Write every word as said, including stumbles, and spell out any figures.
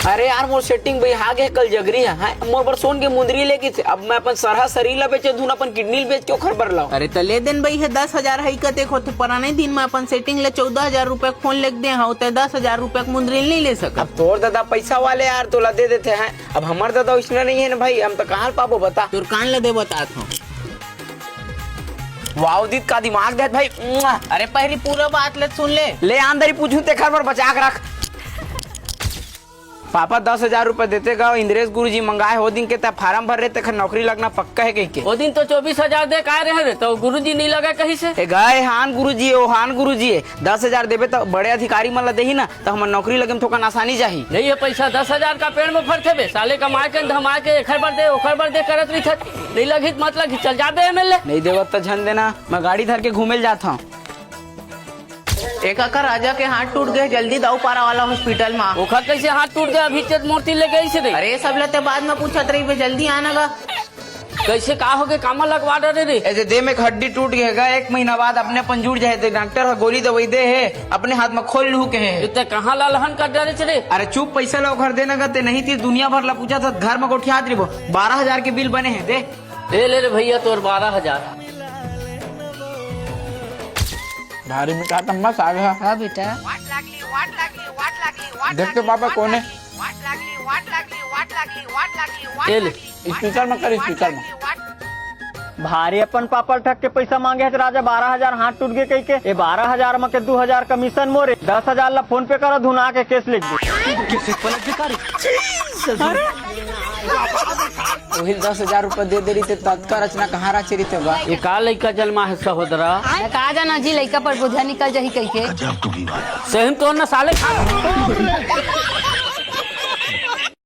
अरे यार, मोर सेटिंग भाई हागे कल जगरी हे, हैं? मोर बर सोन के मुंदरी लेगिस हे। अब मैं अपन सरहा शरीर ला बेचे धुन, अपन किडनी ल बेच के ओखर बर लाऊं। अरे त ले देन भाई, हे दस हजार हे, कतेक होथे? परा नहीं दिन में अपन सेटिंग ले चौदह हजार रुपया के फोन लेके दे हव, ते दस हजार रुपया के मुंदरी नहीं ले सकत। अब तोर दादा पैसा वाले यार, तोला दे देथे हैं। अब हमर दादा उसने नहीं हे ना भाई, हम तो कहाँ पाबो बता? तोर कान ला दे बतात हव। वाह उदित, का दिमाग देत भाई। अरे पहिली पूरा बात ले सुन ले। ले आंदरी पूछूं, तेखर बर बचा के रख। पापा दस हजार रुपए देते गा, इंद्रेश गुरुजी मंगाए हो दिन के, तै फार्म भर रहे, तेखर नौकरी लगना पक्का हे कहिके। ओ दिन तो चौबीस हजार दे काय रहे रे, तो गुरुजी नहीं लगा कहीं से। ए गाय हान गुरुजी, ओ हान गुरुजी, दस हजार देबे तो बड़े अधिकारी मन ला देही ना, तो हमर नौकरी लगे में थोकन आसानी जाही। नहीं, ये पैसा दस हजार का पेड़ में फरथे बे, साले कमाए के धमाए के एखर बर दे, ओखर बर दे करत रहिथे। नहीं लगी त मत लगी, चल जा बे एम एल ए। नहीं देवत त झन देना, मैं गाड़ी धर के घूमे ल जात हूँ। ए कका, राजा के हाथ टूट गए, जल्दी दाऊ पारा वाला हॉस्पिटल मा। ओखर कैसे हाथ टूट गए? अभी चेत मूर्ति लेके आई से रे। अरे, सब लते बाद में पूछत रही बे, जल्दी आना गा। कैसे का हो गए, कामा लगवा डरे रे? ऐसे दे में एक हड्डी टूट गए गा, एक महीना बाद अपने अपन जुड़ जाए, ते डॉक्टर ह गोली दवाई दे हे, अपने हाथ में खोल लूहू के हे। ते कहाँ ला लहन कर डरे रे? अरे चुप, पैसा ला ओखर देना गा, ते नहीं ती दुनिया भर ला पूछा था, घर में गोठियात रहिबो। बारह हजार के बिल बने हे, दे। ए ले रे भैया, तोर बारह हजार। भारी मिठात अम्मा साग ह। हाँ बेटा। देख तो पापा कोन हे? ए ले। स्पीकर में कर, स्पीकर में। भारी अपन पापड़ ठग के पैसा मांगे हे त राजा, बारह हजार हाथ टूट गए कहिके। ए बारह हजार में के दू हजार कमीशन मोरे, दस हजार ला फोन पे करा, धुना के केस लिख दे। वही दस हजार रुपए दे दे रही थे, ततका रचना कहाँ रचे रही थे बा? ये का लइका जन्मा है सहोदरा? मैं का जाना जी, लइका पर बोझा निकल जाही कहिके। सही में तो न साले खा